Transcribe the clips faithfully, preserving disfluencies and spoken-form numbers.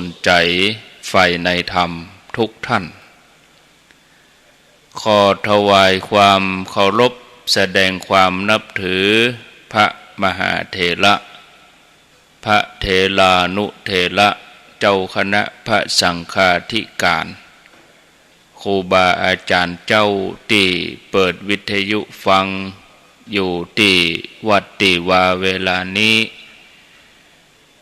นใจ๋ใฝ่ในธรรมทุกท่าน ขอถวายความเคารพแสดงความนับถือพระมหาเถระ พระเถรานุเถระ เจ้าคณะพระสังฆาธิการ ครูบาอาจ๋ารย์เจ้าตี้เปิดวิทยุฟังอยู่ตี้วัดตี้วาเวลานี้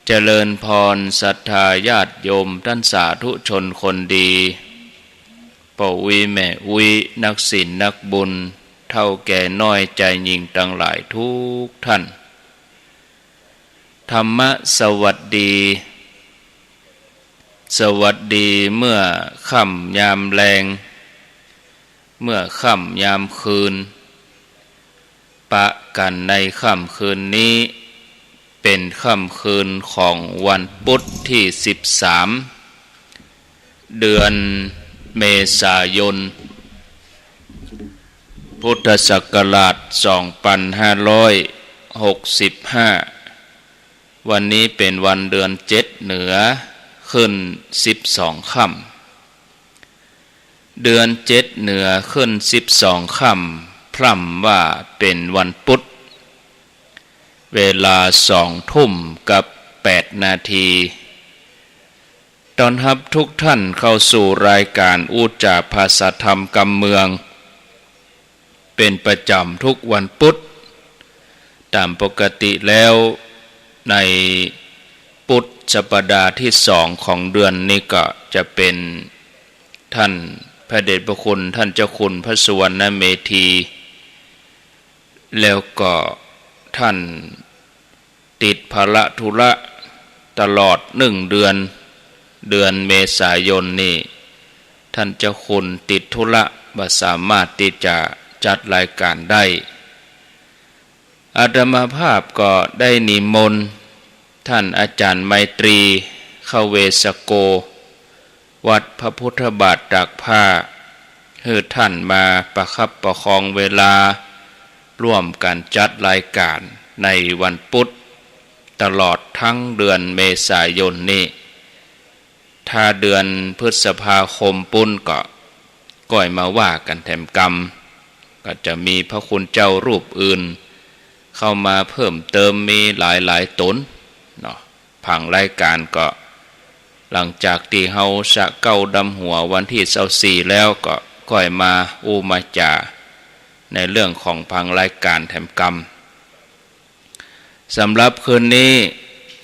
เจริญพรศรัทธาญาติโยมต้านสาธุชนคนดี ป้ออุ๊ยแม่อุ๊ย นักศีลนักบุญ เฒ่าแก่น้อยจายญิงตังหลายทุกท่าน ธรรมะสวัสดี สวัสดีเมื่อค่ำยามแลง เมื่อค่ำยามคืน ปะกั๋นในค่ำคืนนี้ เป๋นค่ำคืนของวันปุ๊ดตี้สิบสาม เดือนเมษายน พุทธศักราชสองปันห้าร้อยหกสิบห้า วันนี้เป๋นวันเดือนเจ็ดเหนือขึ้นสิบสองค่ำ เดือนเจ็ดเหนือขึ้นสิบสองค่ำ พร่ำว่าเป๋นวันปุ๊ด เวลาสองทุ่มกับแปดนาที ต้อนฮับทุกท่านเข้าสู่รายก๋านอู้จ๋าภาษาธรรมกำเมือง เป๋นประจ๋ำทุกวันปุ๊ด ต๋ามปกติแล้วในปุ๊ดสัปดาห์ตี้สองของเดือนนี้ก็จะเป๋นท่านพระเดชพระคุณท่านเจ้าคุณพระสุวรรณเมธี แล้วก็ท่าน ติดภาระธุระตลอดนึ่งเดือน เดือนเมษายนนี่ ท่านเจ้าคุณติดธุระบ่สามารถตี้จะจัดรายก๋านได้ อาตมาภาพก็ได้นิมนต์ท่านอาจ๋ารย์ไมตรี ขเวสโก วัดพระพุทธบาทตากผ้า หื้อท่านมาประคับประคองเวลา ร่วมกั๋นจัดรายก๋านในวันปุ๊ด ตลอดตึงเดือนเมษายนนี้ ถ้าเดือนพฤษภาคมปู๊นก็ก้อยมาว่ากั๋นแถมกำ ก็จะมีพระคุณเจ้ารูปอื่น เข้ามาเพิ่มเติมมีหลายๆ ต๋นเนาะ ผังรายก๋านก็ หลังจากตี้เฮาสะเก๊าดำหัววันตี้ซาวสี่แล้วก็ก้อยมาอู้มาจ๋าในเรื่องของผังรายก๋านแถมกำ สำหรับคืนนี้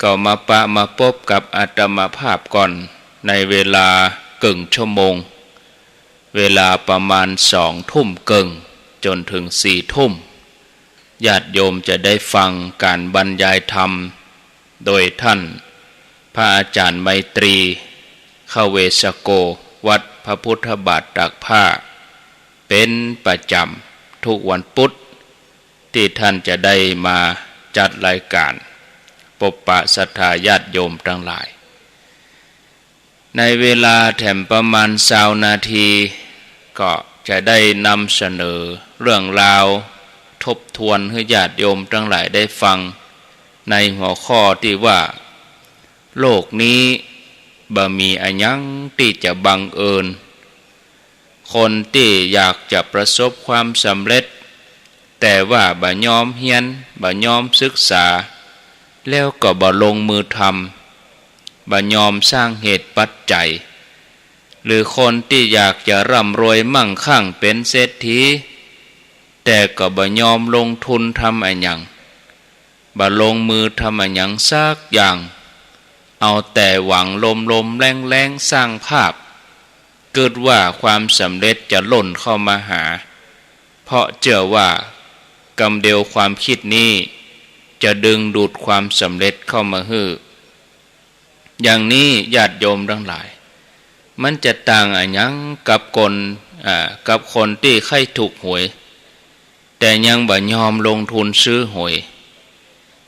ก็มาปะมาปบกับอาตมาภาพก่อนในเวลาเกิ่งชั่วโมง เวลาประมาณสองทุ่มเกิ่งจ๋นเถิงสี่ทุ่ม ญาติโยมจะได้ฟังก๋านบรรยายธรรม โดยท่านพระอาจ๋ารย์ไมตรี ขเวสโก วัดพระพุทธบาทตากผ้า เป๋นประจ๋ำทุกวันปุ๊ด ตี้ท่านจะได้มาจัดรายก๋าน ปบปะศรัทธาญาติโยมตังหลาย ในเวลาแถมประมาณซาวนาที ก็จะได้นำเสนอเรื่องราว ทบทวนหื้อญาติโยมตังหลายได้ฟัง ในหัวข้อตี้ว่า โลกนี้บ่มีอะหยังตี้จะบังเอิญ คนตี้อยากจะประสบความสำเร็จ แต่ว่าบ่ยอมเฮียน บ่ยอมศึกษา แล้วก็บ่ลงมือทำ บ่ยอมสร้างเหตุปัจจัย หรือคนตี้อยากจะร่ำรวยมั่งคั่งเป๋นเศรษฐี แต่ก็บ่ยอมลงทุนทำอะหยัง บ่ลงมือทำอะหยังสักอย่าง เอาแต่หวังลมๆ แล้งๆ สร้างภาพ กึ๊ดว่าความสำเร็จจะล่นเข้ามาหา เพราะเจื้อว่ากำเดียวความกึ๊ดนี้จะดึงดูดความสำเร็จเข้ามาหื้อ อย่างนี้ญาติโยมตังหลาย มันจะต่างอะหยังกับคน อ่า กับคนตี้ใค่ถูกหวย แต่ยังบ่ยอมลงทุนซื้อหวย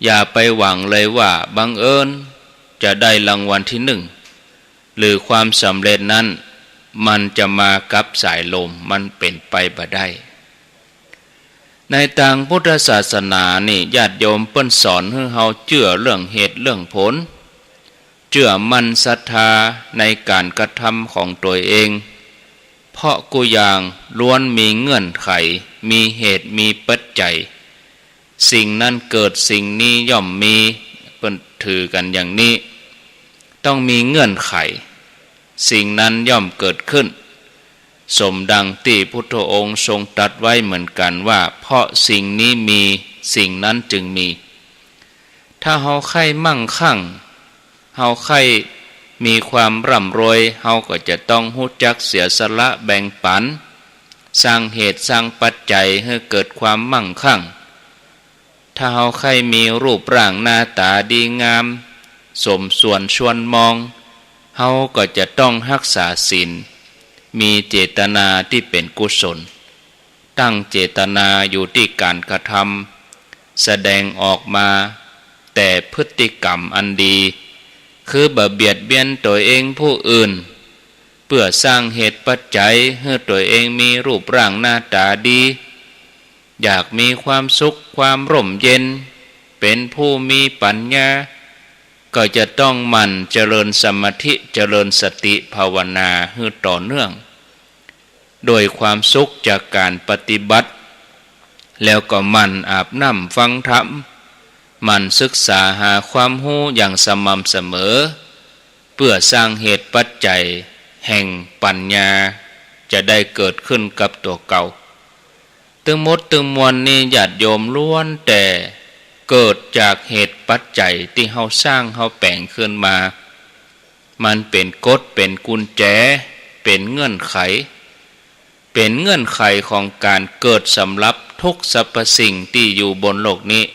อย่าไปหวังเลยว่าบังเอิญจะได้รางวัลตี้หนึ่ง หรือความสำเร็จนั้นมันจะมากับสายลม มันเป๋นไปบ่ได้ ในตางพุทธศาสนานี่ ญาติโยมเปิ้นสอนหื้อเฮาเจื้อเรื่องเหตุเรื่องผล เจื้อมั่นศรัทธาในก๋านกระทำของตั๋วเอง เพราะกู้อย่างล้วนมีเงื่อนไข มีเหตุ มีปัจจัย สิ่งนั้นเกิด สิ่งนี้ย่อมมี เปิ้นถือกั๋นอย่างนี้ ต้องมีเงื่อนไข สิ่งนั้นย่อมเกิดขึ้น สมดังตี้พุทธองค์ทรงตรัสไว้เหมือนกั๋นว่า เพราะสิ่งนี้มี สิ่งนั้นจึงมี ถ้าเฮาใค่มั่งคั่ง เฮาใค่มีความร่ำรวย เฮาก็จะต้องฮู้จักเสียสละแบ่งปั๋น สร้างเหตุสร้างปัจจัยหื้อเกิดความมั่งคั่ง ถ้าเฮาใค่มีรูปร่างหน้าต๋าดีงาม สมส่วนชวนมอง เฮาก็จะต้องฮักษาศีล มีเจตนาตี้เป๋นกุศล ตั้งเจตนาอยู่ตี้ก๋านกระทำ แสดงออกมาแต่พฤติกรรมอันดี คือบ่เบียดเบียนตั๋วเองผู้อื่น เปื้อสร้างเหตุปัจจัยหื้อตั๋วเองมีรูปร่างหน้าต๋าดี อยากมีความสุข ความร่มเย็น เป๋นผู้มีปัญญา ก็จะต้องหมั่นเจริญสมาธิ เจริญสติภาวนาหื้อต่อเนื่อง ด้วยความสุขจากก๋านปฏิบัติ แล้วก็หมั่นอาบน้ำฟังธรรม หมั่นศึกษาหาความฮู้อย่างสม่ำเสมอ เปื้อสร้างเหตุปัจจัยแห่งปัญญาจะได้เกิดขึ้นกับตั๋วเก่า ตึงหมดตึงมวลนี้ญาติโยมล้วนแต่เกิดจากเหตุปัจจัยตี้เฮาสร้างเฮาแป๋งขึ้นมา มันเป๋นกฎ เป๋นกุญแจ เป๋นเงื่อนไข เป๋นเงื่อนไขของก๋านเกิดสำหรับทุกสรรพสิ่งตี้อยู่บนโลกนี้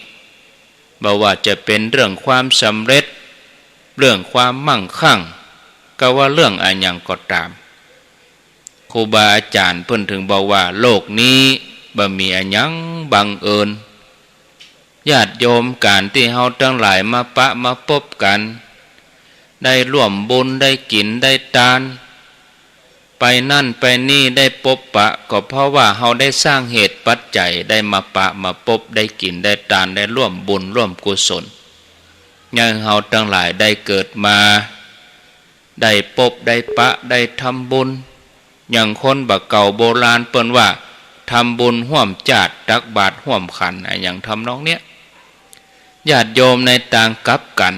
บ่ว่าจะเป๋นเรื่องความสำเร็จ เรื่องความมั่งคั่ง กาว่าเรื่องอะหยังก็ต๋าม ครูบาอาจ๋ารย์เปิ้นถึงบอกว่า โลกนี้บ่มีอะหยังบังเอิญ ญาติโยม ก๋านตี้เฮาตังหลายมาปะมาปบกั๋น ได้ร่วมบุญ ได้กิ๋นได้ตาน ไปนั่นไปนี่ได้ปบปะ ก็เพราะว่าเฮาได้สร้างเหตุปัจจัย ได้มาปะมาปบ ได้กิ๋นได้ตาน ได้ร่วมบุญร่วมกุศล ยังหื้อเฮาตังหลายได้เกิดมา ได้ปบได้ปะ ได้ทำบุญ อย่างคนบ่าเก่าโบราณเปิ้นว่า ทำบุญฮ่วมจาติ ตักบาตรฮ่วมขันธ์ อะหยังทำนองเนี้ย ญาติโยมในตางกลับกั๋น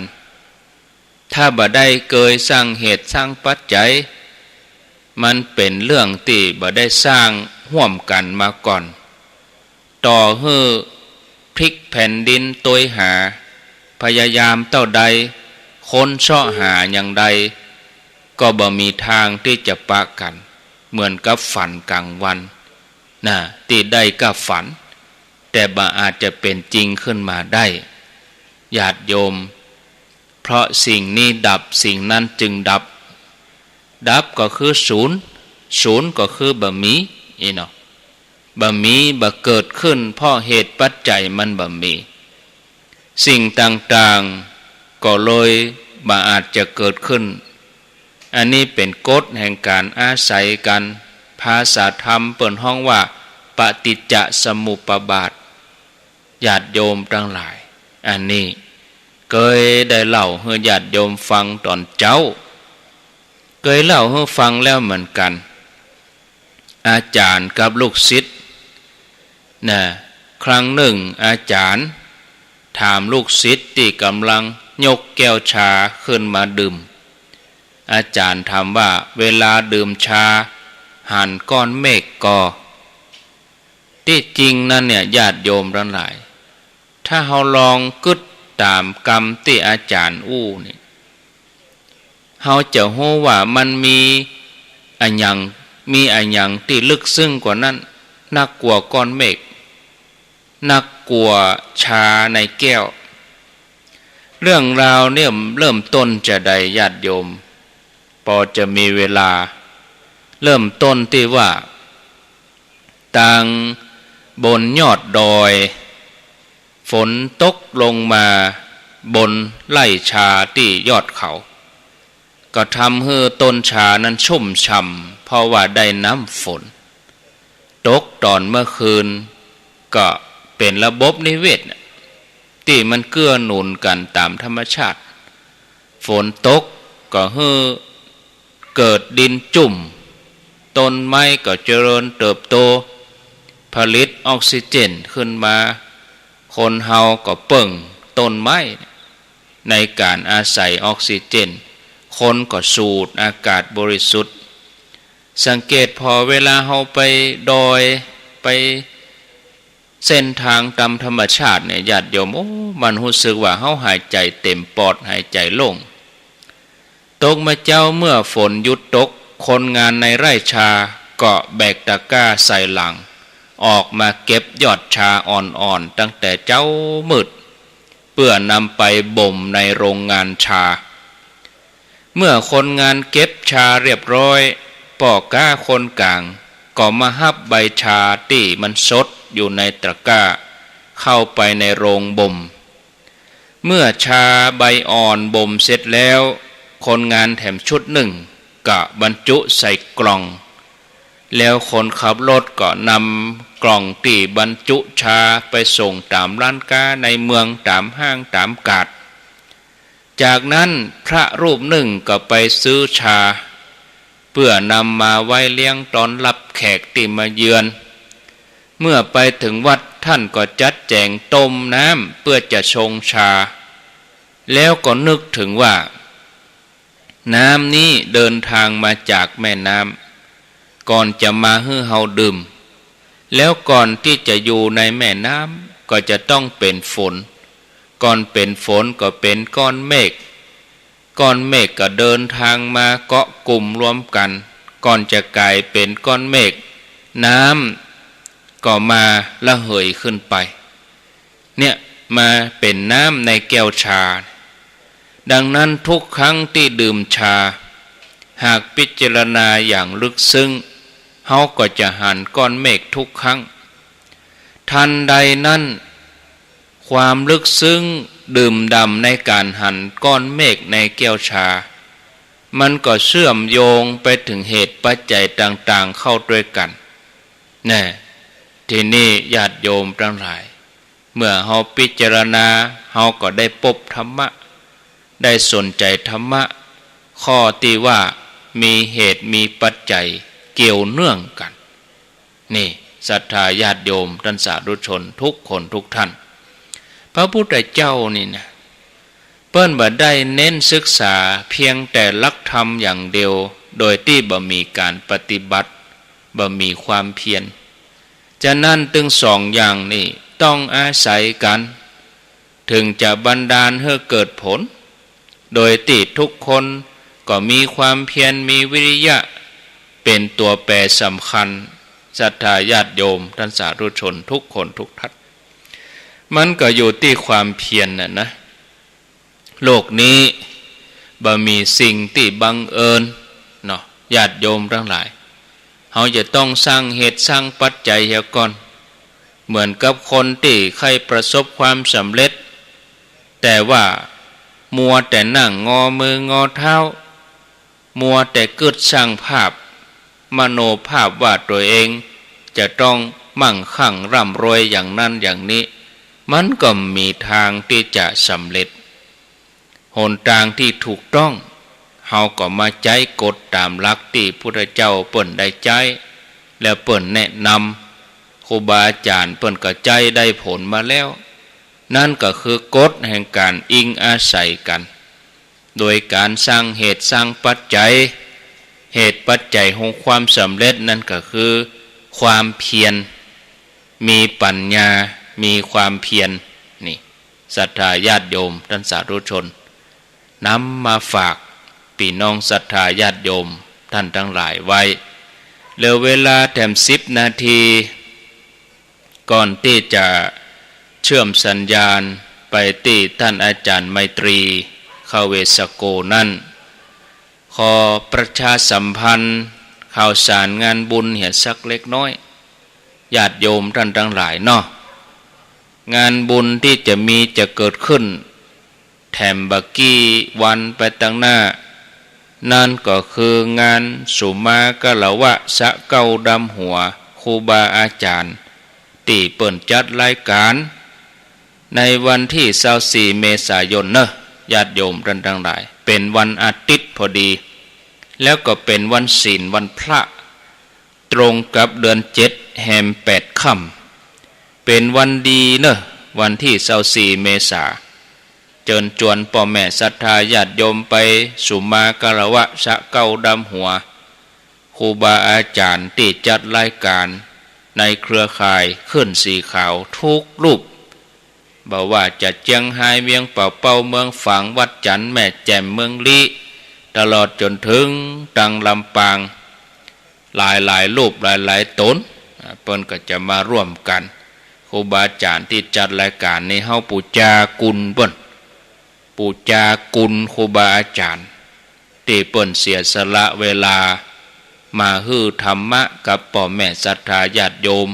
ถ้าบ่ได้เกยสร้างเหตุสร้างปัจจัย มันเป๋นเรื่องตี้บ่ได้สร้างฮ่วมกั๋นมาก่อน ต่อหื้อพลิกแผ่นดินตวยหา พยายามเต้าใด ค้นเซาะหาอย่างใด ก็บ่มีตางตี้จะปะกั๋น เหมือนกับฝันก๋างวัน นะ ตี้ได้ก้าฝัน แต่บ่อาจจะเป๋นจริงขึ้นมาได้ ญาติโยม เพราะสิ่งนี้ดับ สิ่งนั้นจึงดับ ดับก็คือสูญ สูญก็คือบ่มี อี้เนาะ บ่มี บ่เกิดขึ้น เพราะเหตุปัจจัยมันบ่มี สิ่งต่างๆ ก็เลยบ่อาจจะเกิดขึ้น อันนี้เป๋นกฎแห่งก๋านอาศัยกั๋น ภาษาธรรมเปิ้นฮ้องว่า ปฏิจจสมุปบาท ญาติโยมตังหลาย อันนี้เกยได้เล่าหื้อญาติโยมฟังต๋อนเจ๊า เกยเล่าหื้อฟังแล้วเหมือนกั๋น อาจ๋ารย์กับลูกศิษย์ นะ ครั้งนึ่งอาจ๋ารย์ถามลูกศิษย์ตี้ก๋ำลังยกแก้วชาขึ้นมาดื่ม อาจ๋ารย์ถามว่า เวลาดื่มชาหันก้อนเมฆก่อ ตี้จริงนั้นเนี่ย ญาติโยมตังหลาย ถ้าเฮาลองกึ๊ดต๋ามกำตี้อาจ๋ารย์อู้นี่ เฮาจะฮู้ว่ามันมีอะหยัง มีอะหยังตี้ลึกซึ้งกว่านั้น นักกว่าก้อนเมฆ นักกว่าชาในแก้ว เรื่องราวเนี่ยเริ่มต้นจาใด ญาติโยม ปอจะมีเวลา เริ่มต้นตี้ว่า ตางบนยอดดอย ฝนตกลงมาบนไร่ชาตี้ยอดเขา ก็ทำหื้อต้นชานั้นชุ่มฉ่ำ เพราะว่าได้น้ำฝน ตกต๋อนเมื่อคืน ก็เป๋นระบบนิเวศน่ะ ตี้มันเกื้อหนุนกั๋นต๋ามธรรมชาติ ฝนตก ก็หื้อเกิดดินจุ่ม ต้นไม้ก็เจริญเติบโต ผลิตออกซิเจนขึ้นมา คนเฮาก็เปิ้งต้นไม้ในก๋านอาศัยออกซิเจน คนก็สูดอากาศบริสุทธิ์ สังเกตผ่อเวลาเฮาไปดอย ไปเส้นตางต๋ามธรรมชาติเนี่ย ญาติโยม โอ้ มันฮู้สึกว่าเฮาหายใจ๋เต๋มปอด หายใจ๋โล่ง ตกเมื่อเจ๊าเมื่อฝนหยุดตก คนงานในไร่ชาก็แบกตะกร้าใส่หลัง ออกมาเก็บยอดชาอ่อนๆ ตั้งแต่เจ๊ามืด เปื้อนำไปบ่มในโรงงานชา เมื่อคนงานเก็บชาเรียบร้อย ป้อก๊าคนก๋างก็มาฮับใบชาตี้มันสดอยู่ในตะกร้า เข้าไปในโรงบ่ม เมื่อชาใบอ่อนบ่มเสร็จแล้ว คนงานแถมชุดนึ่งก็บรรจุใส่กล่อง แล้วคนขับรถก็นำกล่องตี้บรรจุชาไปส่งต๋ามร้านก๊าในเมือง ต๋ามห้างต๋ามก๋าด จากนั้นพระรูปนึ่งก็ไปซื้อชา เปื้อนำมาไว้เลี้ยงต้อนรับแขกตี้มาเยือน เมื่อไปเถิงวัด ต้านก็จัดแจ๋งต้มน้ำเปื้อจะชงชา แล้วก็นึกเถิงว่า น้ำนี้เดินตางมาจากแม่น้ำ ก่อนจะมาหื้อเฮาดื่ม แล้วก่อนตี้จะอยู่ในแม่น้ำก็จะต้องเป๋นฝน ก่อนเป๋นฝนก็เป๋นก้อนเมฆ ก้อนเมฆก็เดินตางมาเกาะกุมรวมกั๋น ก่อนจะก๋ายเป๋นก้อนเมฆ น้ำก็มาระเหยขึ้นไป เนี่ย มาเป๋นน้ำในแก้วชา ดังนั้นทุกครั้งตี้ดื่มชา หากพิจารณาอย่างลึกซึ้ง เฮาก็จะหันก้อนเมฆทุกครั้ง ทันใดนั้น ความลึกซึ้งดื่มด่ำในก๋านหันก้อนเมฆในแก้วชา มันก็เชื่อมโยงไปเถิงเหตุปัจจัยต่างๆ เข้าตวยกั๋น แน่ ทีนี้ญาติโยมตังหลาย เมื่อเฮาพิจารณา เฮาก็ได้ปบธรรมะ ได้สนใจ๋ธรรมะ ข้อตี้ว่ามีเหตุมีปัจจัยเกี่ยวเนื่องกั๋น นี่ ศรัทธาญาติโยมต้านสาธุชนทุกคนทุกท่าน พระพุทธเจ้านี่นะ เปิ้นบ่ได้เน้นศึกษาเพียงแต่หลักธรรมอย่างเดียว โดยตี้บ่มีก๋านปฏิบัติ บ่มีความเพียร ฉะนั้นตึงสองอย่างนี้ต้องอาศัยกั๋น เถิงจะบันดาลหื้อเกิดผล โดยตี้ทุกคนก็มีความเพียร มีวิริยะ เป๋นตั๋วแปรสำคัญ ศรัทธาญาติโยมต้านสาธุชนทุกคนทุกท่าน มันก็อยู่ตี้ความเพียรน่ะนะ โลกนี้บ่มีสิ่งตี้บังเอิญเนาะ ญาติโยมตังหลาย เฮาจะต้องสร้างเหตุสร้างปัจจัยเหียก่อน เหมือนกับคนตี้ใค่ประสบความสำเร็จ แต่ว่ามัวแต่นั่งงอมืองอเท้า มัวแต่กึ๊ดสร้างภาพ มโนภาพว่าตั๋วเองจะต้องมั่งคั่งร่ำรวยอย่างนั้นอย่างนี้ มันก็บ่มีตางตี้จะสำเร็จ หนตางตี้ถูกต้อง เฮาก็มาใจ๊กฎต๋ามหลักตี้พุทธเจ้าเปิ้นได้ใจ๊ และเปิ้นแนะนำ ครูบาอาจ๋ารย์เปิ้นก็ใจ๊ได้ผลมาแล้ว นั่นก็คือกฎแห่งก๋านอิงอาศัยกั๋น โดยก๋านสร้างเหตุสร้างปัจจัย เหตุปัจจัยของความสำเร็จนั่นก็คือความเพียร มีปัญญา มีความเพียร นี่ ศรัทธาญาติโยมต้านสาธุชน นำมาฝากปี้น้องศรัทธาญาติโยมต้านตังหลายไว้ เหลือเวลาแถมสิบนาที ก่อนตี้จะเชื่อมสัญญาณไปตี้ต้านอาจ๋ารย์ไมตรี คเวสโก นั้น ขอประชาสัมพันธ์ข่าวสารงานบุญเหียสักเล็กน้อย ญาติโยมต้านตังหลายเนาะ งานบุญตี้จะมีจะเกิดขึ้น แถมบ่ากี้วันไปตังหน้า นั่นก็คืองานสุมาคารวะสะเก๊าดำหัวครูบาอาจ๋ารย์ ตี้เปิ้นจัดรายก๋าน ในวันตี้ซาวสี่เมษายนเนาะ ญาติโยมต้านตังหลาย เป ป๋นวันอาทิตย์พอดี แล้วก็ป๋นวันศีลวันพระ ตรงกับเดือนเจ็ดแฮมแปดค่ำ เป๋นวันดีเนอะ วันตี้ซาวสี่เมษา เจิญจวนป้อแม่ศรัทธาญาติโยมไปสุมาคารวะสะเก้าดำหัว ครูบาอาจ๋ารย์ตี้จัดรายก๋านในเครือข่ายคลื่นสีขาวกู้รูป บ่ว่าจะเจียงฮาย เวียงป่าเป้า เมืองฝาง วัดจั๋นทน์ แม่แจ่ม เมืองลี้ ตลอดจ๋นเถิงตังลำปาง หลายๆ รูปหลายๆ ต๋น อ่า เปิ้นก็จะมาร่วมกั๋น ครูบาอาจ๋ารย์ตี้จัดรายก๋านนี้ เฮาปู๋จากุณเปิ้น ปู๋จากุณครูบาอาจ๋ารย์ ตี้เปิ้นเสียสละเวลามาหื้อธรรมะกับป้อแม่ศรัทธาญาติโยม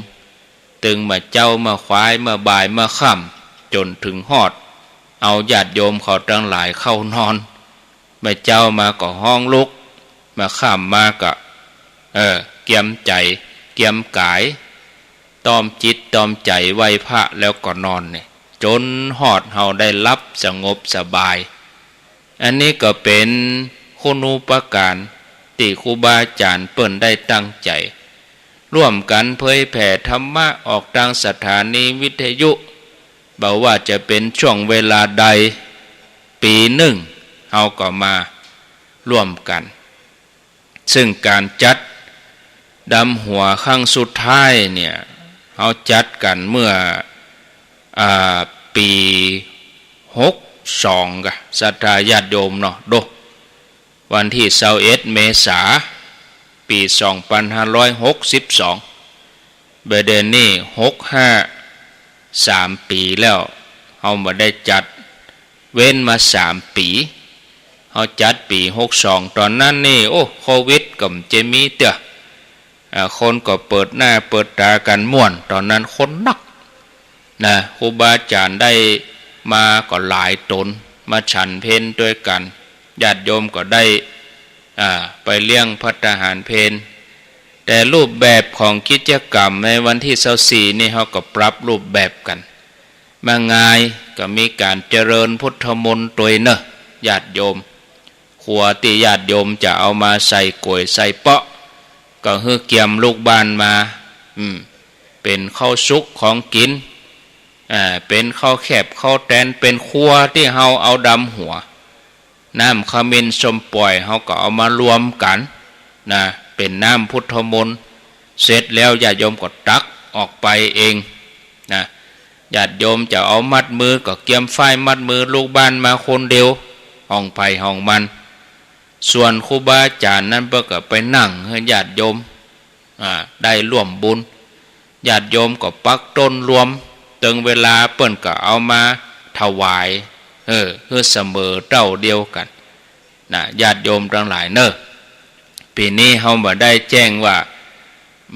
ตึงเมื่อเจ๊าเมื่อขวายเมื่อบ่ายเมื่อค่ำ จ๋นเถิงฮอด เอาญาติโยมเขาตังหลายเข้านอน เมื่อเจ๊ามาก็ฮ้องลุก เมื่อค่ำมาก็ เออ เกียมใจ๋ เกียมก๋าย ต้อมจิตต้อมใจ๋ไหว้พระแล้วก็นอนเนี่ย จ๋นฮอดเฮาได้หลับสงบสบาย อันนี้ก็เป๋นคุณูปการตี้ครูบาอาจ๋ารย์เปิ้นได้ตั้งใจ๋ ร่วมกั๋นเผยแผ่ธรรมะออกตางสถานีวิทยุ บ่ว่าจะเป๋นช่วงเวลาใด ปี๋นึ่งเฮาก็มาร่วมกั๋น ซึ่งก๋านจัดดำหัวครั้งสุดท้ายเนี่ย เฮาจัดกั๋นเมื่อ อ่า ปี๋หกสอง ก่ะ ศรัทธาญาติโยมเนาะ โด วันตี้ซาวเอ็ดเมษา ปี๋สองปันห้าร้อยหกสิบสอง บ่าเดี่ยวนี้หกห้า สามปี๋แล้ว เฮาบ่ได้จัด เว้นมาสามปี๋ เฮาจัดปี๋หกสอง ต๋อนนั้นนี่ โอ้ โควิดก็บ่เจียมีเตื้อ อ่า คนก็เปิดหน้าเปิดต๋ากั๋นม่วน ต๋อนนั้นคนนัก นะ ครูบาอาจ๋ารย์ได้มาก็หลายต๋น มาฉันเพลตวยกั๋น ญาติโยมก็ได้ อ่า ไปเลี้ยงภัตตาหารเพล แต่รูปแบบของกิจกรรมในวันตี้ซาวสี่นี่ เฮาก็ปรับรูปแบบกั๋น บ่าง่าย ก็มีก๋านเจริญพุทธมนต์ตวยเนอะ ญาติโยม ครัวตี้ญาติโยมจะเอามาใส่ก๋วยใส่เป๊าะ ก็หื้อเกียมลูกบ้านมา อืม เป๋นข้าวสุกของกิ๋น อ่า เป๋นข้าวแคบข้าวแตน เป๋นครัวตี้เฮาเอาดำหัว น้ำขมิ้นส้มป่อย เฮาก็เอามารวมกั๋น นะ เป๋นน้ำพุทธมนต์ เสร็จแล้วญาติโยมก็ตักออกไปเอง นะ ญาติโยมจะเอามัดมือก็เกียมฝ้ายมัดมือลูกบ้านมาคนเดียว ห้องใผห้องมัน ส่วนครูบาอาจ๋ารย์นั้นเปิ้นก็ไปนั่งหื้อญาติโยม อ่า ได้ร่วมบุญ ญาติโยมก็ปักต้นรวม เถิงเวลาเปิ้นก็เอามาถวาย เออ หื้อเสมอเต้าเดียวกั๋น นะ ญาติโยมตังหลายเนอะ ปี๋นี้เฮาบ่ได้แจ้งว่า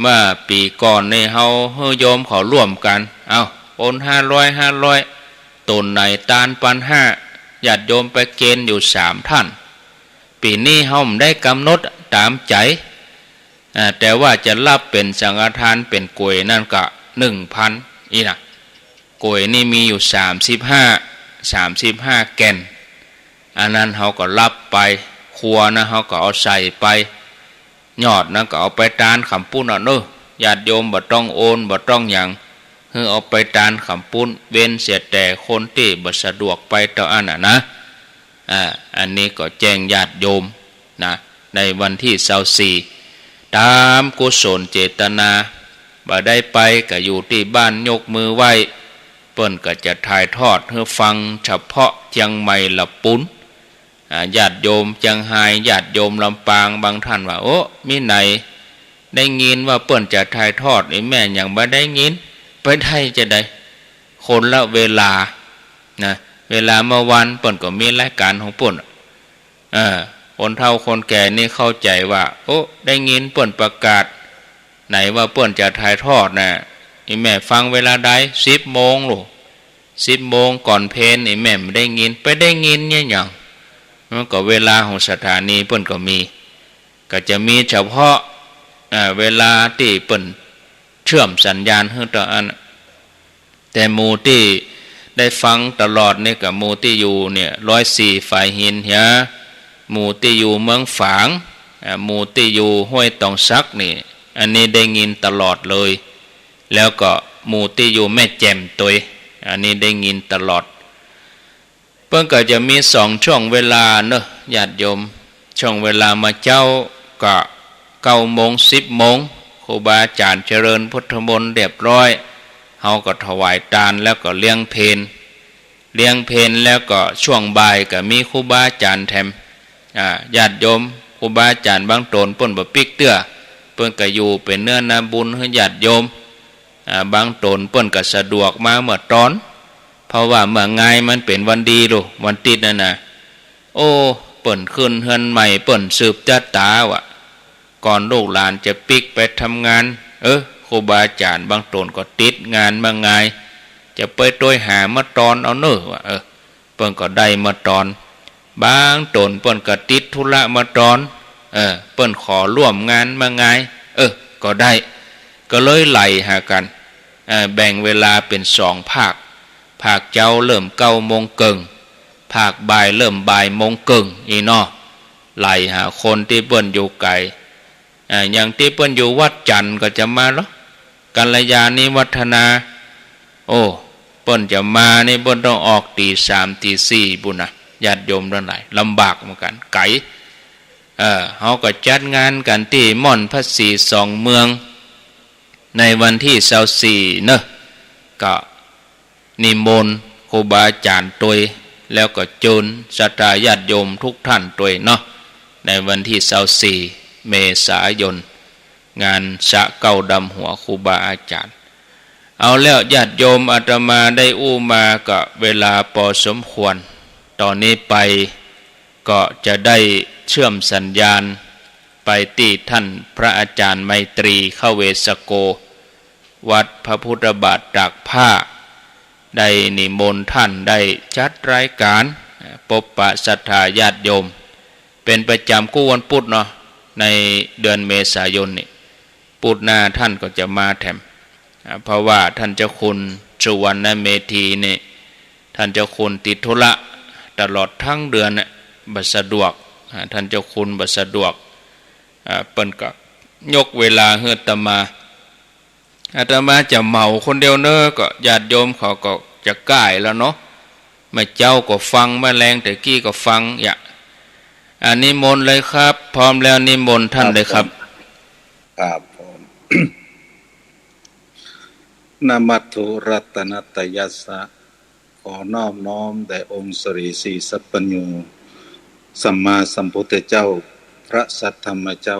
เมื่อปี๋ก่อนนี่เฮาหื้อโยมเขาร่วมกั๋น เอ้า โอนห้าร้อย ห้าร้อย ต๋นไหนตานปันห้า ญาติโยมไปเกณฑ์อยู่สามต้าน ปี๋นี้เฮาบ่ได้ก๋ำหนดต๋ามใจ๋ อ่า แต่ว่าจะฮับเป๋นสังฆทานเป๋นก๋วยนั่นก็หนึ่งพัน อี้นะ ก๋วยนี่มีอยู่สามสิบห้า สามสิบห้าแก่น อันนั้นเฮาก็ฮับไป ครัวนะเฮาก็เอาใส่ไป ยอดนั้นก็เอาไปตานขำปุ้นเอาเนอะ ญาติโยมบ่ต้องโอนบ่ต้องหยัง หื้อเอาไปตานขำปุ้น เว้นเสียแต่คนตี้บ่สะดวกไปเต้าอั้นน่ะนะ อ่า อันนี้ก็แจ้งญาติโยมนะ ในวันตี้ซาวสี่ ต๋ามกุศลเจตนา บ่ได้ไปก็อยู่ตี้บ้านยกมือไหว้ เปิ้นก็จะถ่ายทอดหื้อฟังเฉพาะเจียงใหม่ละปูน อ่า ญาติโยมเจียงฮาย ญาติโยมลำปาง บางต้านว่า โอ้ มิไหน ได้ยินว่าเปิ้นจะถ่ายทอด อีแม่ยังบ่ได้ยิน ไปได้จาใด คนละเวลา นะ เวลาเมื่อวานเปิ้นก็มีรายก๋านของเปิ้น เออ คนเฒ่าคนแก่นี่เข้าใจ๋ว่า โอ้ ได้ยินเปิ้นประกาศ ไหนว่าเปิ้นจะถ่ายทอดน่ะ อีแม่ฟังเวลาใด สิบโมงลูก สิบโมงก่อนเพล อีแม่บ่ได้ยิน ไปได้ยินเนี่ยหยัง มันก็เวลาของสถานีเปิ้นก็มี ก็จะมีเฉพาะ อ่า เวลาตี้เปิ้นเชื่อมสัญญาณหื้อเต้าอั้น แต่หมู่ตี้ได้ฟังตลอดนี่ก็หมู่ตี้อยู่เนี่ย ร้อยสี่ ฝายหินเหีย หมู่ตี้อยู่เมืองฝาง อ่า หมู่ตี้อยู่ห้วยตองสักนี่ อันนี้ได้ยินตลอดเลย แล้วก็หมู่ตี้อยู่แม่แจ่มตวย อันนี้ได้ยินตลอด เปิ้นก็จะมีสองช่วงเวลาเนาะ ญาติโยม ช่วงเวลาเมื่อเจ๊าก็เก้าโมง สิบโมง ครูบาอาจ๋ารย์เจริญพุทธมนต์เรียบร้อย เฮาก็ถวายตานแล้วก็เลี้ยงเพล เลี้ยงเพลแล้วก็ช่วงบ่ายก็มีครูบาอาจ๋ารย์แถม อ่า ญาติโยม ครูบาอาจ๋ารย์บางต๋นเปิ้นบ่ปิ๊กเตื้อ เปิ้นก็อยู่เป๋นเนื้อนาบุญหื้อญาติโยม อ่า บางต๋นเปิ้นก็สะดวกมาเมื่อตอน เพราะว่าเมื่องายมันเป๋นวันดีลูก วันติ๊ดนั่นน่ะ โอ้ เปิ้นขึ้นเฮือนใหม่ เปิ้นสืบจะต๋าว่ะ ก่อนลูกหลานจะปิ๊กไปทำงาน เออ ครูบาอาจ๋ารย์บางต๋นก็ติดงานเมื่องาย จะไปตวยหาเมื่อตอนเอาเน่อว่ะ เออ เปิ้นก็ได้เมื่อตอน บางต๋นเปิ้นก็ติดธุระเมื่อตอน เออ เปิ้นขอร่วมงานเมื่องาย เออ ก็ได้ ก็เลยไหล่หากั๋น เออ แบ่งเวลาเป๋นสองภาค ภาคเจ๊าเริ่มเก้าโมงเกิ่ง ภาคบ่ายเริ่มบ่ายโมงเกิ่ง อี้เนาะ ไหล่หาคนตี้เปิ้นอยู่ไก๋ อ่า อย่างตี้เปิ้นอยู่วัดจันทร์ก็จะมาลอ กัลยาณิวัฒนา โอ้ เปิ้นจะมานี่เปิ้นต้องออกตี๋สามตี๋สี่ปู้นน่ะ ญาติโยมตังหลาย ลำบากเหมือนกั๋น ไก๋ เออ เฮาก็จัดงานกั๋นตี้ม่อนพระศรีสองเมือง ในวันตี้ซาวสี่เนาะ ก็ นิมนต์ครูบาอาจ๋ารย์ตวย แล้วก็เจิญศรัทธาญาติโยมทุกท่านตวยเนาะ ในวันตี้ซาวสี่เมษายน งานสะเก๊าดำหัวครูบาอาจ๋ารย์ เอาแล้วญาติโยม อาตมาได้อู้มาก็เวลาปอสมควร ต่อนี้ไปก็จะได้เชื่อมสัญญาณไปตี้ท่านพระอาจ๋ารย์ไมตรี ขเวสโก วัดพระพุทธบาทตากผ้า ได้นิมนต์ท่านได้จัดรายการ เอ่อ ปบปะศรัทธาญาติโยม เป๋นประจ๋ำกู้วันปุ๊ดเนาะ ในเดือนเมษายนนี่ ปุ๊ดหน้าท่านก็จะมาแถม อ่า เพราะว่าท่านเจ้าคุณสุวรรณเมธีนี่ ท่านเจ้าคุณติดธุระตลอดตึงเดือนน่ะ บ่สะดวก อ่า ท่านเจ้าคุณบ่สะดวก อ่า เปิ้นก็ยกเวลาหื้ออาตมา อาตมาจะเหมาคนเดียวเนาะ ก็ญาติโยมเขาก็จะก้ายแล้วเนาะ เมื่อเจ๊าก็ฟัง เมื่อแลงแต่กี้ก็ฟัง อย่า อ่า นิมนต์เลยครับ พร้อมแล้วนิมนต์ท่านเลยครับ ครับผม ครับผม นะมัตถุรัตนัตตยัสสะ ขอนอบน้อมแด่องค์สรีสีสัพพัญญู สัมมาสัมพุทธเจ้า พระสัทธรรมเจ้า